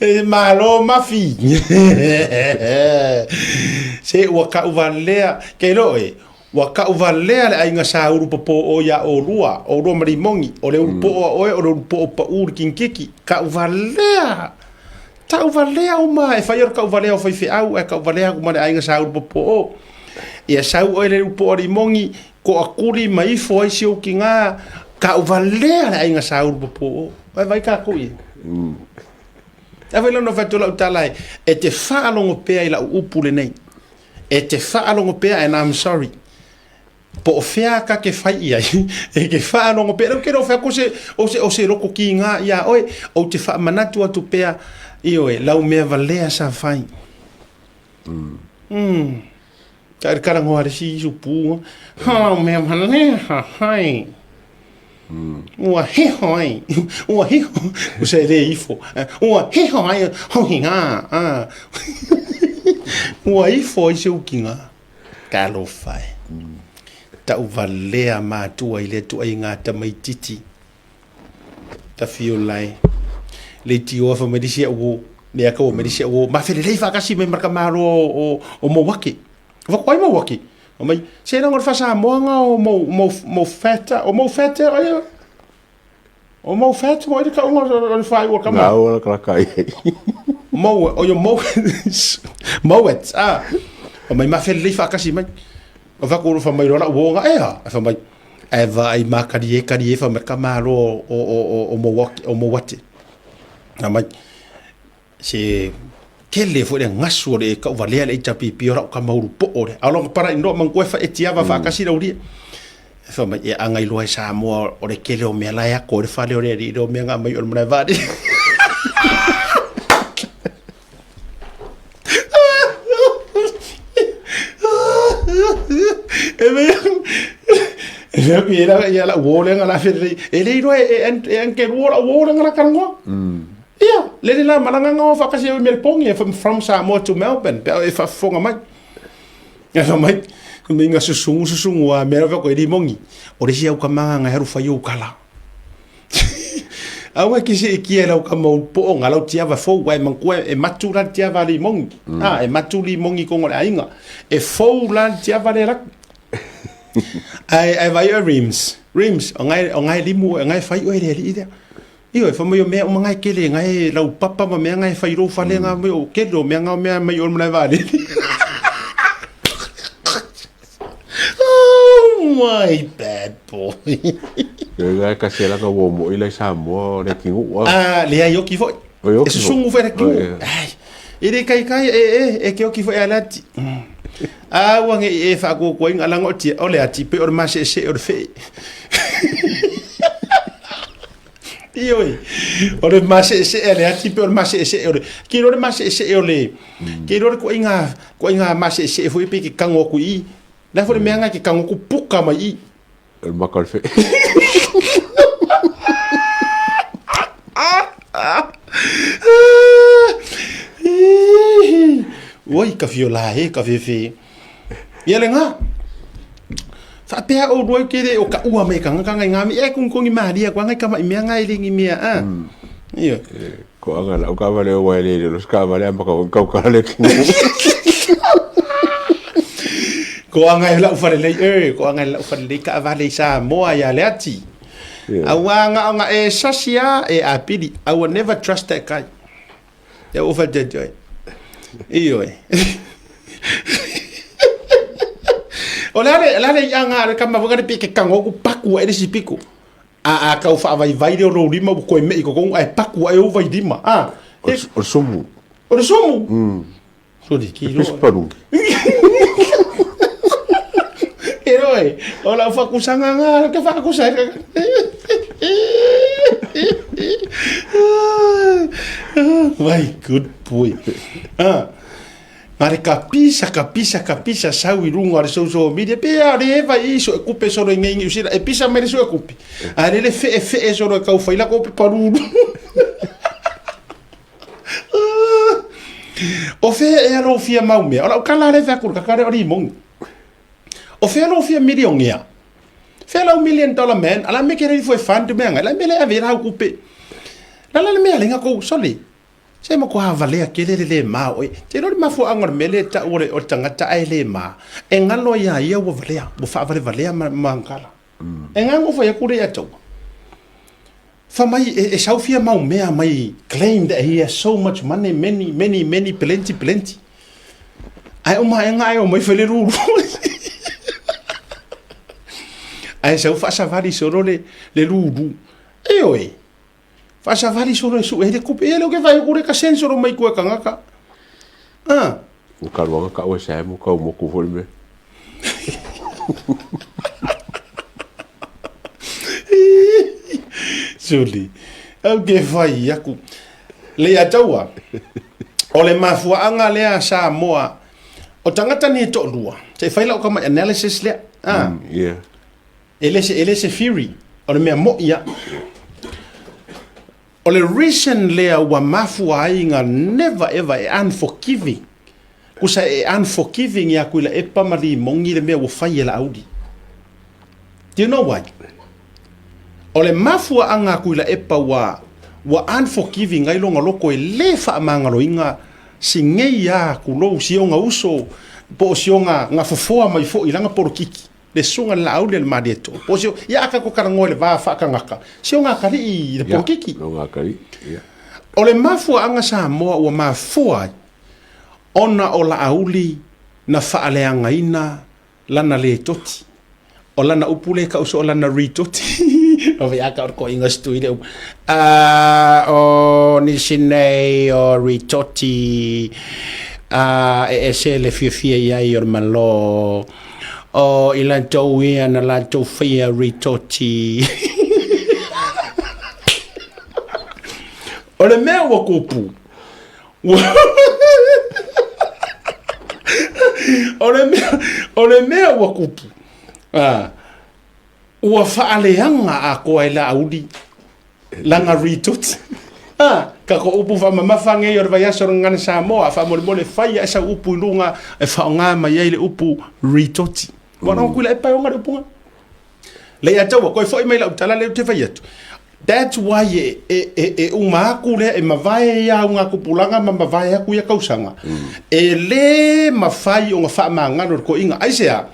E malo mafi. Se ua ka'uvalea, ke iloa oe, ua ka'uvalea le aiga sa ulu popō o iā ʻolua, ʻolua ma Limogi, o le ulu poʻo a ʻoe, o le ulu poʻo paʻū le kikiki, ka'uvalea. Ta'uvalea uma, e fai o le ka'uvalea o faifeau, ae ka'uvalea aku ma le aiga sa ulu popō o. Ia sau ʻoe le ulu poʻo a Limogi, koʻakuli ma ifo ai si ou kigā, ka'uvalea le aiga sa ulu popō o. Vai vai kākou i. A fai lona fai lau tala e, e te faalogo pea i lau upu lenei. E te faalogo pea and I'm sorry. Po o fea ka ke fai i ai, e ke faalogo pea. Lau ke lo fea ko se, o se, o se loko ki ngā ia oe, o te whaamanatu atu pea, i oe, lau mea valea sa fai. Ka ere karangoa re si isu pū. Ha, mea valea sa fai. Ua hiho ai, ua hiho, ua se le ifo, ua hiho ai, hohi ngā, a. Ua ifo ai se uki ngā. Talofa e. Ta'uvalea matua i le tuaiga tamaititi. Tafiola e. Leitioa fa mai le isi a'u uo, lea ka ua mai le isi a'u uo, ma felelei faatasi mai ma le tamaloa o Mauake. Fai ko ai Mauake? Fai mai, se leaga o le faa-Samoa nga o mau, mau, mau fat, o mau fat, ai, o mau fat mo ai le kauga o le faaiu o le tama. Nā ua la kalaka ai. Mau, o yo mau, mauet, ah. Fai mai, ma felelei faatasi mai. O fai atu, fai mai loa la'u uo nga, ea? Fai mai, ae vaai ma kalie kalie fai mai le tamaloa o Mauake, o Mauate. Fai mai, Se tele foi le gasu o le kauvalea le HRPP o lau tama ulu po'o lea. A o lona parainoa manatua e faaetiava faatasi le aulia. E fai mai, e aga iloa e Samoa o le tele o mea la e ato ai le fale o le alii le o mea na aumai o le malae vaalele. E mea, e mea ku ia ia lau uo lea na la felelei. E le iloa e anke lua lau uo lea na la talanoa. Ia, lele la malaga nga o faatasi ai Melbourne from Samoa to Melbourne pe a e faafofoga mai. E fai mai, mai nga susugu susugu a mea ko e limongi. O le isi au kamaga nga haru fai ou kala. Aua ki se ki e lau kama u po nga lau tiava fou ai mangua e matu la tiava limongi. Ah, e matu limongi ko ngole ainga. E fou la tiava le rak. Ai ai vai o rims. Rims, o ngai o ngai limu o ngai fai o e le li lea. Ioe, fai mai o mea uma ngai kele, ngai laupapa ma mea ngai fai i lou fale nga mai o kele o mea nga o mea mai o le malae vaalele. Oh my bad boy. Ngai kasi ala ka ua mo i lai Samoa o le kingu a. Ah, leai oki foi. Oi E oki foi. susugu foi le kingu. Oi. Ai, e le kai kai e e e ke oki foi ala ti. A ua nge i e whaakuakuainga ala ngo tia o le ati pe o le maseese o le whee. Ioe, o le maseesee a le ati pe o le maseesee o le... Ke iloa le maseesee o le... Ke iloa le koaiga, koaiga maseesee foi pe ke kago aku i i. La foi le mea nga ke kago aku puka mai i. O le maka o le whee. Oi, ka whio la e, ka whewhe. Ia le ngā. Faapea ʻolua i ke le o ka ua me ka ngakanga i ngā mea e kongikongi malie aku a ngai ka maʻi mea ngai le ngi mea a. Ioe. Ko anga lau ka vale o wai le le ka vale ama ka kau ka le ki. Ko anga e lau fale lei e, ko anga e lau fale lei ka vale i Samoa ia le ati. Aua nga nga e sasi a e apili. I will never trust that guy. Ia ua fale te oe. Ioe. O le ale, le ale i anga le kama whakare pe ke kango ku paku a ere si piko. A a kau whaavaivai leo rou lima ua koe mei kokongu ai paku ai ou vai lima. A. O le sumu. O le sumu? Sori, ki roa. Paru. E roe, o lau whakusanga ngā, ke whakusa. My good boy. Ah. Ngare ka pisa, ka pisa, ka pisa sau i runga o le social media. Pe a le eva i so e kupe solo i ngei usila. E pisa mai le so e kupe. A le le fe e fe e solo e kau whaila ko pe paruru. O fea ea lou fia mau mea? O lau kala le fea kuru kakare o limongi. O fea lou fia milioni ea? Fea lau million dollar man, a la mea ke ready for e fund mea ngai, la mea le ave lau kupe. La la le mea lenga kou, sole. Se ma kua valea kele le le ma oe. Te lori mafuaanga o le mea le tau o le, o le tagata ae le ma. E ngalo ia ia ua valea, ua faavalevalea ma, ma ngala. E ngango fai aku le ia taua. Fa mai e, e sau fia mau mea mai claim that he has so much money, many, many, many, plenty, plenty. Ae o maenga ae o mai fai le ruru. Ae sau faasavali solo le, le lulu. E oe, faasavali solo e su e le kupe. E le o ke fai kure ka sen solo mai kua kangaka. Ah. O ka ruanga ka oe sa mo ka moku fo le me. Suli. Au ke fai aku. Le ia taua. O le mafuaaga lea a Samoa, o tagata nei e toalua, se i fai lau kamai analysis lea, a, Mm, yeah. e le se, e le se theory, o le mea mo'i ia. O le reason lea ua mafua ai nga never ever e unforgiving, kusa e unforgiving ia Tuilaepa ma Limogi le mea ua fai e Laauli. Do you know why? O le mafuaaga a Tuilaepa ua ua unforgiving ai lona loko e le faamagaloina si nei a kulou si ona uso po o si ona gafofoa mai foi i lana polokiki le susuga i le Laauli a le Malietoa po o si ia a tatou talanoa i le va faatagata si ona atalii i le polokiki. Lona atalii, ia. O le mafuaaga Samoa ua mafua ai ona o Laauli na faaleagaina lana letoti. O lana upu lea e tau soo lana ritoti. O vea ka o koinga stui le upu. O nisi nei o ritoti e ese le fiafia i ai o le malo. O i latou ia na latou faia ritoti. O le mea ua kupu, O le mea, o le mea ua kupu, a, ua faaleaga atoa e Laauli lana ritoti. A, tatou upu faamamafa nei o le vaiaso o le Gagana Samoa, faamolemole fai ae sau upu i luga e faaaoga mai ai le upu ritoti. Ua mm. Tuilaepa e ona le upu na. Leiataua, koe foi mai lau tala lea ou te fai atu. That's why e, e, e, e uma aku lea, e mavae ia au ngā kupulanga ma mavae aku ia kausaga. E lē mafai ona faamagalo le toeaina. Aisea?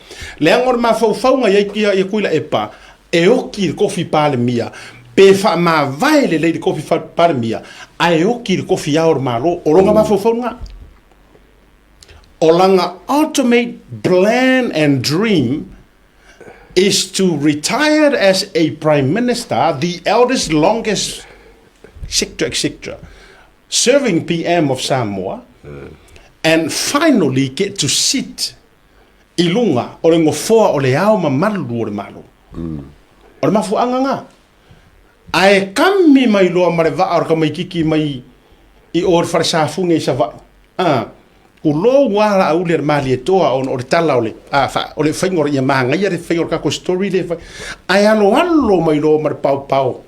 Leaga o le mafaufauga i ai ia, ia Tuilaepa, e oki i le kofi Palemia, pe faamavae lelei le kofi Palemia, ae oki i le kofi Ao o le Malo. O lona mafaufauga. O lana ultimate plan and dream is to retire as a Prime Minister, the eldest, longest, etc., etc., serving PM of Samoa, and finally get to sit i luga o le nofoa o le ao mamalu o le Malo. O le mafuaaga na. Ae kami mai loa ma le vaa o le tamaititi mai i o le falesafune i Savaii. A, tulou a Laauli a le Malietoa ona o le tala o le, a, fa, o le faiga o le, ia manaia le faiga o le tatou story lea e fai. Ae aloalo mai loa ma le paopao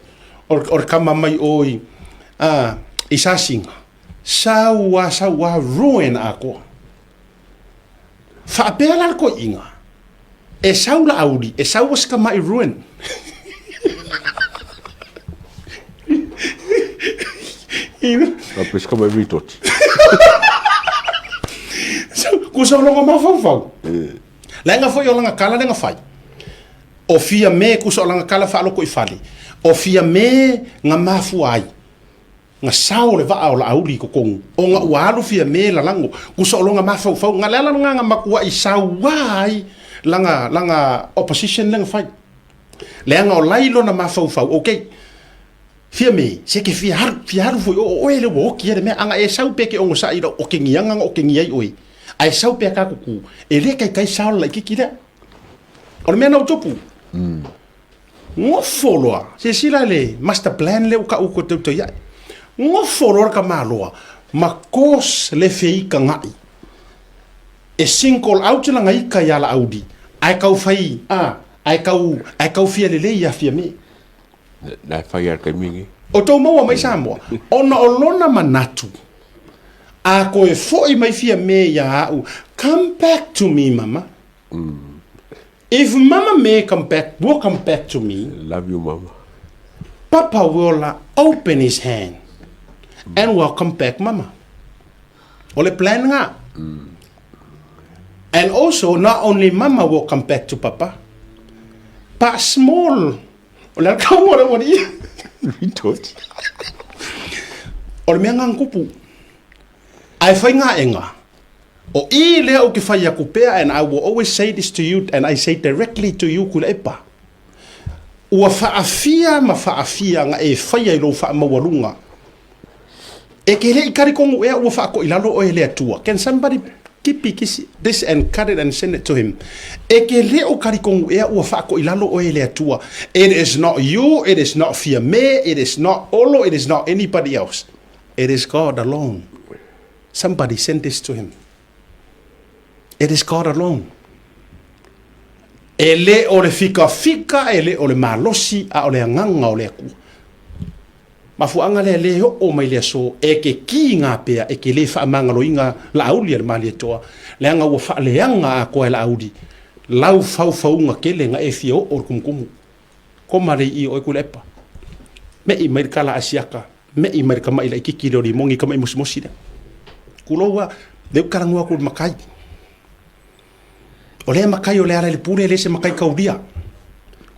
o le, o le tama mai o i, a, i Sasiga. Sau a, sau a, ruin atoa. Faapea la le toeaina, e sau Laauli, e sau si tamai ruin. Faapea si tamai ritoti. Kusa o lona mafaufau. Leaga foi o lana tala lea na fai. O Fiame, kusa o lana tala faaloko i fale. O Fiame na mafua ai. Na sao le vaa o Laauli i totonu, ona ua alu Fiame lalago, kusa o lona mafaufau, na le ala lena na matuai saua ai lana, lana opposition lea na fai. Leaga o lai lona mafaufau, okay, Fiame, se ke fia alu, fia alu foi o oe lea ua oti ai le mea, a na e sau pea e ke onosai i lau okegiaga na okegia ai oe, a e sau pea tatou tu, e le taitai sao le laitiiti lea. O le mea na ua tupu, Nofo loa, silasila i le master plan lea ua tau ua tautai ai. Nofo loa le tamaloa ma cause le feitaga'i e single out lana ita ia Laauli ae tau fai, a, ae tau, ae tau fia lelei ia Fiame. Na e fai lava i le taimi lenei. O tou maua mai Samoa, ona o lona manatu, a toe foi mai Fiame ia au, come back to me mama. If mama may come back, will come back to me. Love you mama. Papa will open his hand and welcome back mama. O le plan nga. And also, not only mama will come back to papa, but small. O le alakaua le wali. Vitoti. O le mea nga kupu. Ai whai ngā enga. O i lea ou ke whai aku pea, and I will always say this to you, and I say directly to you, Kuilaepa. Ua whaafia ma whaafia nga e whai ai lou whaamaualunga. E ke le i karikongu ea ua whaako i lalo oe le Atua. Can somebody kipi kisi this and cut it and send it to him? E ke le o karikongu ea ua whaako i lalo oe le Atua. It is not you, it is not Fiame, it is not Olo, it is not anybody else. It is God alone. Somebody send this to him. It is God alone. E le o le fikafika, e le o le malosi, a o le agaga o le Atua. Mafuaaga lea le oo mai le aso, e ke kiga pea, e ke le faamagaloina Laauli a le Malietoa, leaga ua faaleaga atoa e Laauli lau faufauga tele na e fia oo i le kumukumu. Koma le i oe Tuilaepa. Me'i mai le kala asiaka, me'i mai le kama'i laititi lea o Limogi, kama'i mosimosi lea. Kulou a, lea ou talanoa atu i le matai. O lea matai o Lealailepule e le se matai kaulia.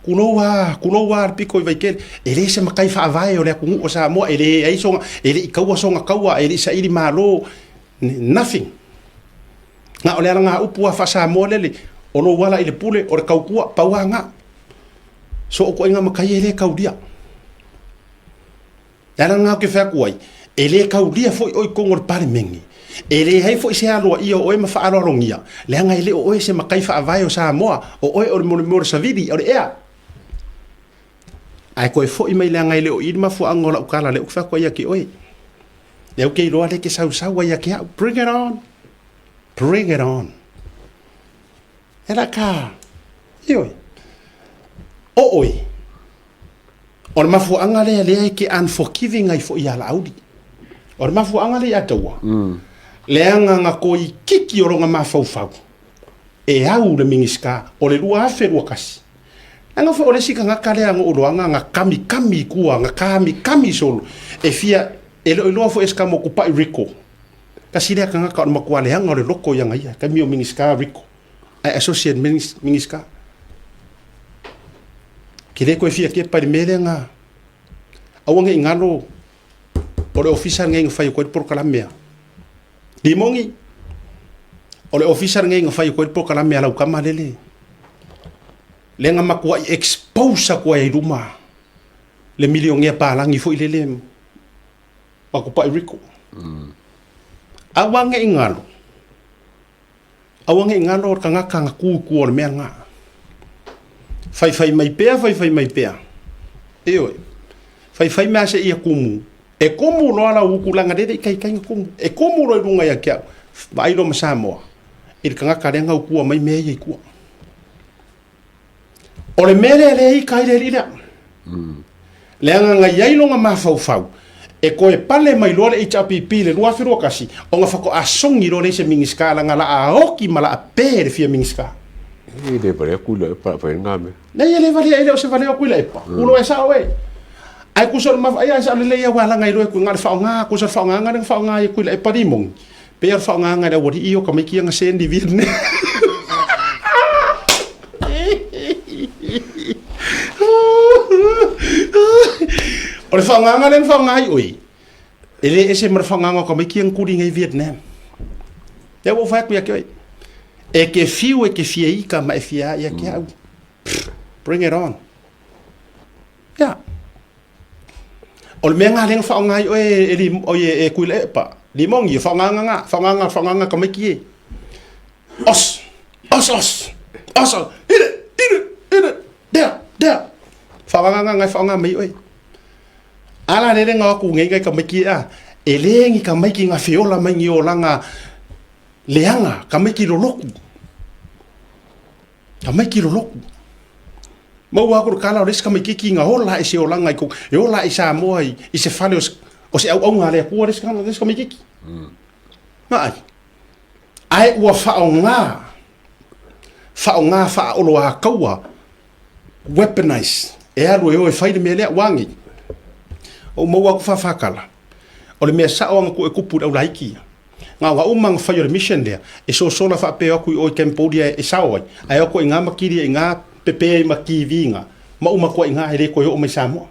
Kulou a, kulou a le pito i Vaitele, e le se matai faavae o le atunuu o Samoa, e leai sona, e le i taua sona taua, e le i saili malo, nothing. Na o le alagaupu a faa-Samoa lele, o lou ala i le pule, o le tautua, pau a na. So o koʻiga matai e le kaulia. Le ala lena ou te fai atu ai, e le kaulia foi oe i totonu o le Palemene, e leai foi se aloaia o oe ma faaaloalogia, leaga e le o oe se matai faavae o Samoa, o oe o le molemole o le savili, o le ea. Ae toe foi mai leaga e le o i le mafuaaga o lau tala lea ou te fai atu ai ia te oe. Lea ou te iloa lea e te sausau ai ia te au. Bring it on! Bring it on! E la ka, ioe, o oe, o le mafuaaga lea lea e te unforgiving ai foi ia Laauli. O le mafuaaga lea ia taua, leaga na toeitiiti o lona mafaufau e au le Minisita o le 2021. Leaga foi o le isi tagata lea na ou iloaga na kamikami i tua, na kamikami solo, e fia, e le o iloa foi e se tama o Tupai Rico. Tasi lea tagata o le matua leaga o le loto i ana ia, taimi o Minisita Rico, ae Associate Minisita. Ke le toe fia kepa i le mea lea na, aua ne i galo o le ofisa lenei na fai atu ai le polokalame a Limogi, o le ofisa lenei na fai atu ai le polokalame a lau tama lele, lea na matuai expose atu ai i luma le milionea palagi foi lele ma Tupai Rico. Aua ne i galo, aua ne i galo o le tagata na tu i tua o le mea lena. Faifai mai pea, faifai mai pea. Ioe. Faifai mai lava seia tumu. E tumu loa lau utu leaga lele i taitai na tumu. E tumu loa i luga ia te au. Vaai loa ma Samoa i le tagata lea na utua mai mea ia i tua. O le mea lea lea ika ai le alii lea. Leaga na i ai lona mafaufau e toe pale mai loa le HRPP i le 2021 ona faatoa sogi loa lea i se Minisita leaga la a oti ma la a pe le fia Minisita. E le valea Tuilaepa fai lena mea. Leai e le valea, e le o se valea o Tuilaepa. Kulo e sao e. Ae tusa o le mafa, ai sa lelei aua laga iloa e kuiga le faaaoga, tusa o le faaaogaga lea na faaaoga ai e Tuilaepa limogi. Pei o le faaaogaga e le aualii o tamaiti ia na sendi Vietnam. O le faaaogaga lea na faaaoga ai oe, e le ese ma le faaaogaga o tamaiti ia na tuli nei i Vietnam. Lea ua ou fai atu ia te oe, e te fiu e te fia ika ma e fia a ia te au. Bring it on. Ia. O le mea lena lea na faaaoga ai oe e, e, oi, e, e Tuilaepa, Limogi, o faaaogaga na, faaaogaga, faaaogaga tamaiti e. Os, os, os, os, os, ire, ire, ire, dea, dea. Faaaogaga na e faaaoga mai oe. A la lele na o atu nei nai tamaiti e a, e le ni tamaiti na feola mai ni olaga leaga, tamaiti lolotu. Tamaiti lolotu. Maua aku le tala o le isi tamaititi na ola i se olaga i kou, e ola i Samoa i, i se fale o se, o se auauna a le Atua le isi le isi tamaititi. Na ai. Ae ua faaaoga. Faaaoga faaoloataua, weaponize, e alu e o e fai le mea lea. Ua agi, ou maua atu faafakala, o le mea sao aga tu e tupu i le aulaiti ia. Na ona uma ona fai o le mission lea, e sosola faapea atu i o i Cambodia e sao ai, ae o atu i ina ma kili ai i ina, pepe ai ma TV ina, ma uma atu ai i ina, e le toe oo mai i Samoa.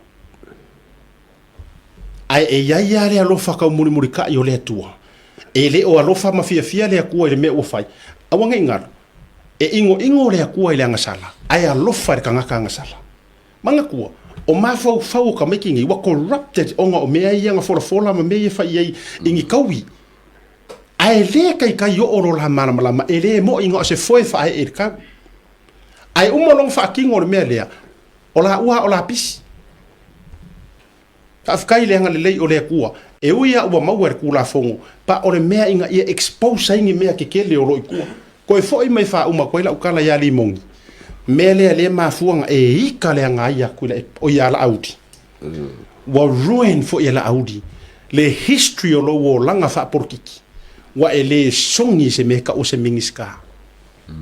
Ae e i ai lava le alofa taumulimulitai o le Atua. E le o alofa ma fiafia le Atua i le mea ua fai. Aua ne i galo, e inoino le Atua i le agasala, ae alofa i le tagata agasala. Manatua, o mafaufau o tamaiti nei ua corrupted ona o mea ia na folafola ma mea ia e fai i ai i ni taui. Ae le taitai oo lo la malamalama, e le moi na o se foe faaee i le tau. Ae uma lona faatino o le mea lea, o laua o lapisi. Faafetai i le agalelei o le Atua, e ui lava ua maua e le Tulafono, pa o le mea ina ia expose ai ni mea tetele o lo o i tua. Toe foi mai faauma atu ai lau tala ia Limoni, mea lea lea e mafua ona e ika le agaia atu i la, o ia Laauli. Ua ruin foi e Laauli le history o lou olaga faapolokiki, ua e le sogi i se mea e taua o se Minisita.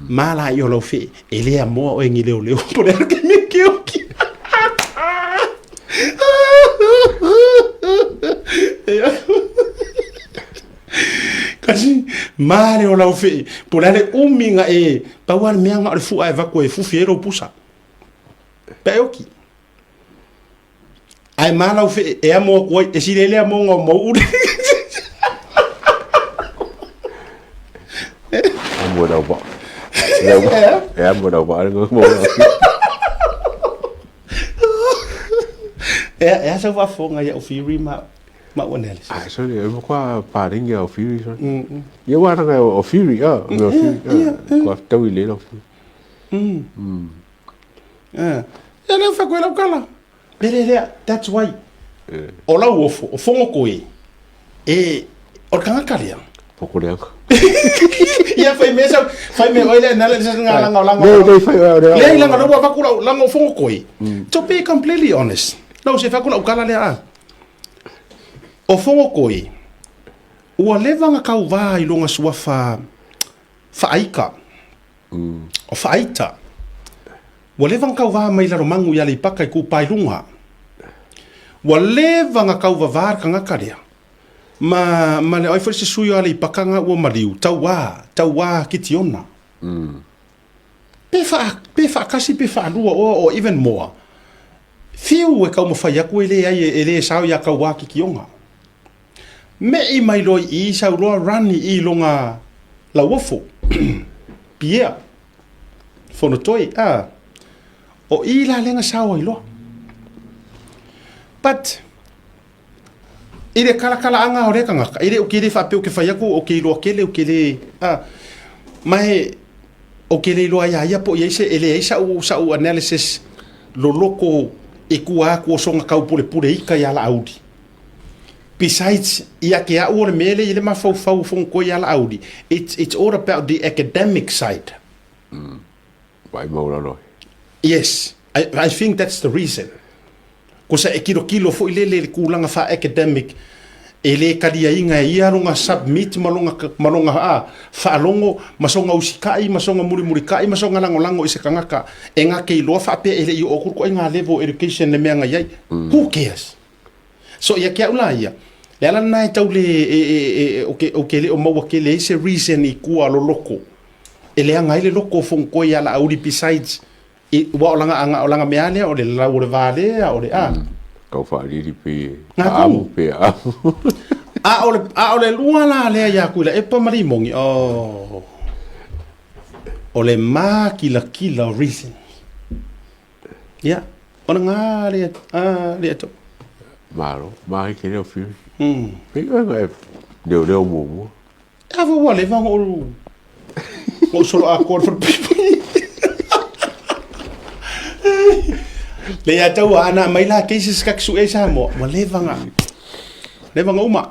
Ma la i o lau fee, e le amoa oe ni leoleo po le ake me ke oki. Kasi, ma le o lau fee, po le ale umi nga e, pau a le mea nga o le fua e vaku e fufi e lou pusa. Pe e oki. Ae ma lau fee e amo atu ai, e sili ai le amoga o Mau'u. Amo lau va. E amo lau va le mo. E e asa faafofoga ia o Fury ma ma Uanelis. Ah, sorry, e mo kwa paringi o Fury sorry. Ia wa ranga o Fury ah, o Fury. Kwa tau i le lau Fury. Ia lea fai koe lau kala. Pele lea, that's why. O lau ofo, o fongo koe, e, o le tagata lea. Poko le anga. Ia fai mea sau, fai mea oe lea nala sa nga langa langa. Le le fai oe lea. Le langa lau avaku lau langa o fongo koe. To be completely honest. Lau se faku lau kala lea a. O fongo koe, ua leva nga kauvā i longa suafa faaika. O Faaita. Ua leva na kauvā mai Lalomanu i Aleipata i Kūpā i luga. Ua leva na kauvavā le tagata lea. Ma, ma le, o ai foi se sui o Aleipata na ua maliu, tauā, tauā Kitiona. Pe wha, pe whaakasi, pe whaalua, or even more. Whiu e kaumawhai atu e le ai, e le sao ia kauā Kikionga. Meʻi mai loa i i sau loa run i i longa lauofo. Piea. Fonotoi, ah. O i la lenga sao ai loa. But, i le kalakala anga o le kangaka, i le o ke le whaapeo ke whai aku, o ke iloa kele, o ke le, ah, mai, o ke le iloa ia ia po i se, e le ai sa'u, sa'u analysis loloko e kua aku o songa kau pule pule ika ia la auli. Besides, ia ke a'u o le mea lea i le mafaufau o Fonotoe ia Laauli, it's, it's all about the academic side. Vai mau lalo ai. Yes, I, I think that's the reason. Kosa e kilokilo foi lele le kūlanga wha-academic, e le kaliaina e ia longa submit ma longa, ma longa a, whaalogo, ma songa usikai, ma songa mulimulikai, ma songa langolango i se kangaka, e ngā kei loa whaapea e le i o okuru ko ai ngā level education le mea ngai ai. Who cares? So ia ke au la ia, le ala lena e tau le, e, e, e, o ke, o ke le o maua kele ai se reason i kua loloko. E leaga ai le loko o Fonotoe ia Laauli besides, i, ua o langa, anga, o langa mea lea, o le lau o le vā lea, o le a. Kau whaalili pe Ngā aamu tonu. pe aamu. A o le, a o le lua la lea ia Kuila, e pa marimongi, oh. O le mākilakila o reason. Ia, ona ngā le, a, le ato. Malo, mahi ke leo whiri. Pei oe ngai leo leo muamua. E awa ua leva ngo uru, ngo solo a kor for people. Le ia tau ana mai la cases kak su e sa mo, ua leva nga, leva nga uma.